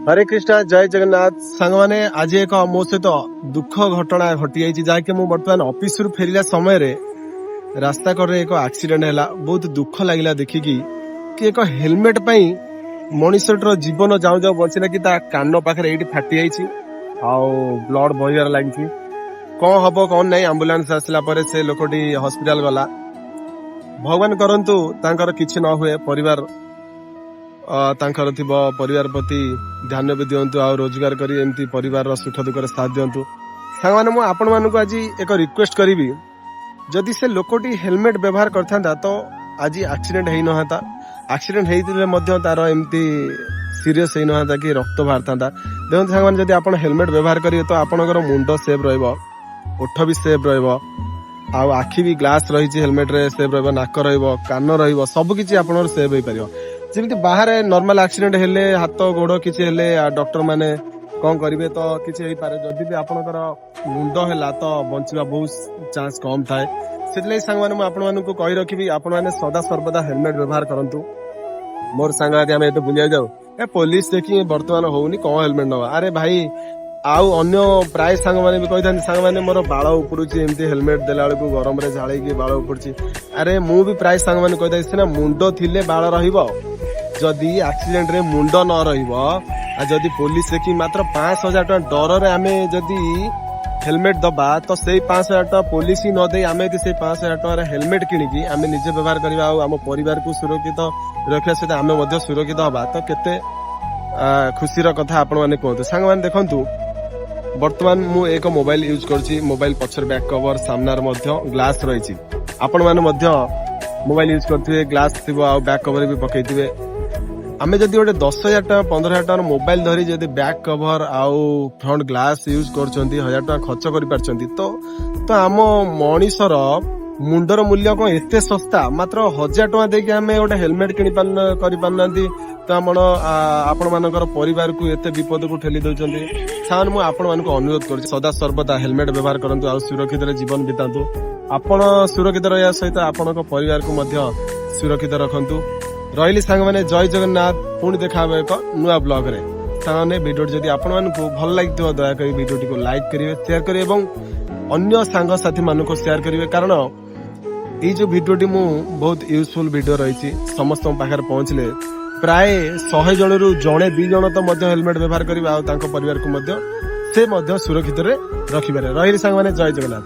ହରେ କୃଷ୍ଣ, ଜୟ ଜଗନ୍ନାଥ। ସାଙ୍ଗମାନେ, ଆଜି ଏକ ମୋ ସହିତ ଦୁଃଖ ଘଟଣା ଘଟିଯାଇଛି, ଯାହାକି ମୁଁ ବର୍ତ୍ତମାନ ଅଫିସରୁ ଫେରିଲା ସମୟରେ ରାସ୍ତା କଡ଼ରେ ଏକ ଆକ୍ସିଡେଣ୍ଟ ହେଲା। ବହୁତ ଦୁଃଖ ଲାଗିଲା ଦେଖିକି କି ଏକ ହେଲମେଟ ପାଇଁ ମଣିଷଟିର ଜୀବନ ଯାଉ ଯାଉ ବଞ୍ଚିଲା କି ତା କାନ ପାଖରେ ଏଇଠି ଫାଟି ଯାଇଛି ଆଉ ବ୍ଲଡ ବହିବାରେ ଲାଗିଛି। କଣ ହବ କଣ ନାହିଁ, ଆମ୍ବୁଲାନ୍ସ ଆସିଲା ପରେ ସେ ଲୋକଟି ହସ୍ପିଟାଲ ଗଲା। ଭଗବାନ କରନ୍ତୁ ତାଙ୍କର କିଛି ନ ହୁଏ। ପରିବାର ତାଙ୍କର ଥିବ, ପରିବାର ପ୍ରତି ଧ୍ୟାନ ବି ଦିଅନ୍ତୁ ଆଉ ରୋଜଗାର କରି ଏମିତି ପରିବାରର ସୁଖ ଦୁଃଖରେ ସାଥ ଦିଅନ୍ତୁ। ସାଙ୍ଗମାନେ, ମୁଁ ଆପଣମାନଙ୍କୁ ଆଜି ଏକ ରିକ୍ୱେଷ୍ଟ କରିବି, ଯଦି ସେ ଲୋକଟି ହେଲମେଟ ବ୍ୟବହାର କରିଥାନ୍ତା ତ ଆଜି ଆକ୍ସିଡେଣ୍ଟ ହେଇନଥାନ୍ତା। ଆକ୍ସିଡେଣ୍ଟ ହେଇଥିଲେ ମଧ୍ୟ ତାର ଏମିତି ସିରିୟସ୍ ହେଇନଥାନ୍ତା କି ରକ୍ତ ବାହାରିଥାନ୍ତା। ଦେଖନ୍ତୁ ସାଙ୍ଗମାନେ, ଯଦି ଆପଣ ହେଲମେଟ ବ୍ୟବହାର କରିବେ ତ ଆପଣଙ୍କର ମୁଣ୍ଡ ସେଫ୍ ରହିବ, ଓଠ ବି ସେଫ୍ ରହିବ ଆଉ ଆଖି ବି ଗ୍ଲାସ୍ ରହିଛି ହେଲମେଟରେ ସେଫ୍ ରହିବ, ନାକ ରହିବ, କାନ ରହିବ, ସବୁ କିଛି ଆପଣଙ୍କର ସେଫ୍ ହେଇପାରିବ। ଯେମିତି ବାହାରେ ନର୍ମାଲ ଆକ୍ସିଡେଣ୍ଟ ହେଲେ, ହାତ ଗୋଡ କିଛି ହେଲେ ଡକ୍ଟର ମାନେ କଣ କରିବେ ତ କିଛି ହେଇପାରେ। ଯଦି ବି ଆପଣଙ୍କର ମୁଣ୍ଡ ହେଲା ତ ବଞ୍ଚିବା ବହୁତ ଚାନ୍ସ କମ ଥାଏ। ସେଥିଲାଗି ସାଙ୍ଗମାନେ, ମୁଁ ଆପଣମାନଙ୍କୁ କହି ରଖିବି, ଆପଣମାନେ ସଦା ସର୍ବଦା ହେଲମେଟ ବ୍ୟବହାର କରନ୍ତୁ। ମୋର ସାଙ୍ଗ ଆଜି ଆମେ ଏବେ ବୁଲିବାକୁ ଯାଉ, ଏ ପୋଲିସ ଚେକିଂ ବର୍ତ୍ତମାନ ହଉନି, କଣ ହେଲମେଟ ନବା? ଆରେ ଭାଇ, ଆଉ ଅନ୍ୟ ପ୍ରାୟ ସାଙ୍ଗମାନେ ବି କହିଥାନ୍ତି, ସାଙ୍ଗମାନେ, ମୋର ବାଳ ଉପୁଡୁଛି, ଏମିତି ହେଲମେଟ ଦେଲା ବେଳକୁ ଗରମରେ ଝାଳେଇକି ବାଳ ଉପୁଡୁଛି। ଆରେ ମୁଁ ବି ପ୍ରାୟ ସାଙ୍ଗମାନେ କହିଥାଏ, ସିନା ମୁଣ୍ଡ ଥିଲେ ବାଳ ରହିବ। ଯଦି ଆକ୍ସିଡେଣ୍ଟରେ ମୁଣ୍ଡ ନ ରହିବ ଆଉ ଯଦି ପୋଲିସ ଚେକିଂ ମାତ୍ର 5,000 ଟଙ୍କା ଡରରେ ଆମେ ଯଦି ହେଲମେଟ ଦବା, ତ ସେଇ 5,000 ଟଙ୍କା ପୋଲିସ ହିଁ ନ ଦେଇ ଆମେ ଯଦି ସେଇ 5,000 ଟଙ୍କାର ହେଲମେଟ କିଣିକି ଆମେ ନିଜେ ବ୍ୟବହାର କରିବା ଆଉ ଆମ ପରିବାରକୁ ସୁରକ୍ଷିତ ରଖିବା ସହିତ ଆମେ ମଧ୍ୟ ସୁରକ୍ଷିତ ହବା, ତ କେତେ ଖୁସିର କଥା ଆପଣମାନେ କୁହନ୍ତୁ। ସାଙ୍ଗମାନେ ଦେଖନ୍ତୁ, ବର୍ତ୍ତମାନ ମୁଁ ଏକ ମୋବାଇଲ ୟୁଜ କରୁଛି। ମୋବାଇଲ ପଛରେ ବ୍ୟାକ୍ କଭର, ସାମ୍ନାରେ ମଧ୍ୟ ଗ୍ଲାସ ରହିଛି। ଆପଣମାନେ ମଧ୍ୟ ମୋବାଇଲ ୟୁଜ କରୁଥିବେ, ଗ୍ଲାସ ଥିବ ଆଉ ବ୍ୟାକ୍ କଭର ବି ପକେଇଥିବେ। ଆମେ ଯଦି ଗୋଟେ 10,000 ଟଙ୍କା, 15,000 ଟଙ୍କାର ମୋବାଇଲ ଧରି ଯଦି ବ୍ୟାକ୍ କଭର ଆଉ ଫ୍ରଣ୍ଟ ଗ୍ଲାସ ୟୁଜ କରୁଛନ୍ତି, 1,000 ଟଙ୍କା ଖର୍ଚ୍ଚ କରିପାରୁଛନ୍ତି, ତ ଆମ ମଣିଷର ମୁଣ୍ଡର ମୂଲ୍ୟ କଣ ଏତେ ଶସ୍ତା? ମାତ୍ର 1,000 ଟଙ୍କା ଦେଇକି ଆମେ ଗୋଟେ ହେଲମେଟ କିଣି କରିପାରୁନାହାନ୍ତି ତ ଆପଣ ମାନଙ୍କର ପରିବାରକୁ ଏତେ ବିପଦକୁ ଠେଲି ଦଉଛନ୍ତି। ସାର୍, ମୁଁ ଆପଣମାନଙ୍କୁ ଅନୁରୋଧ କରୁଛି, ସଦା ସର୍ବଦା ହେଲମେଟ ବ୍ୟବହାର କରନ୍ତୁ ଆଉ ସୁରକ୍ଷିତରେ ଜୀବନ ବିତାନ୍ତୁ। ଆପଣ ସୁରକ୍ଷିତ ରହିବା ସହିତ ଆପଣଙ୍କ ପରିବାରକୁ ମଧ୍ୟ ସୁରକ୍ଷିତ ରଖନ୍ତୁ। ରହିଲି ସାଙ୍ଗମାନେ, ଜୟ ଜଗନ୍ନାଥ। ପୁଣି ଦେଖା ହବ ଏକ ନୂଆ ବ୍ଲଗରେ। ସାଙ୍ଗମାନେ, ଭିଡିଓଟି ଯଦି ଆପଣମାନଙ୍କୁ ଭଲ ଲାଗିଥିବ, ଦୟାକରି ଭିଡିଓଟିକୁ ଲାଇକ୍ କରିବେ, ସେୟାର କରିବେ ଏବଂ ଅନ୍ୟ ସାଙ୍ଗସାଥି ମାନଙ୍କୁ ସେୟାର କରିବେ। କାରଣ ଏଇ ଯୋଉ ଭିଡିଓଟି ମୁଁ ବହୁତ ୟୁଜଫୁଲ ଭିଡିଓ ରହିଛି, ସମସ୍ତଙ୍କ ପାଖରେ ପହଞ୍ଚିଲେ ପ୍ରାୟ 100 ଜଣରୁ ଜଣେ ଦି ଜଣ ତ ମଧ୍ୟ ହେଲମେଟ ବ୍ୟବହାର କରିବେ ଆଉ ତାଙ୍କ ପରିବାରକୁ ମଧ୍ୟ ସେ ମଧ୍ୟ ସୁରକ୍ଷିତରେ ରଖିପାରିବେ। ରହିଲି ସାଙ୍ଗମାନେ, ଜୟ ଜଗନ୍ନାଥ।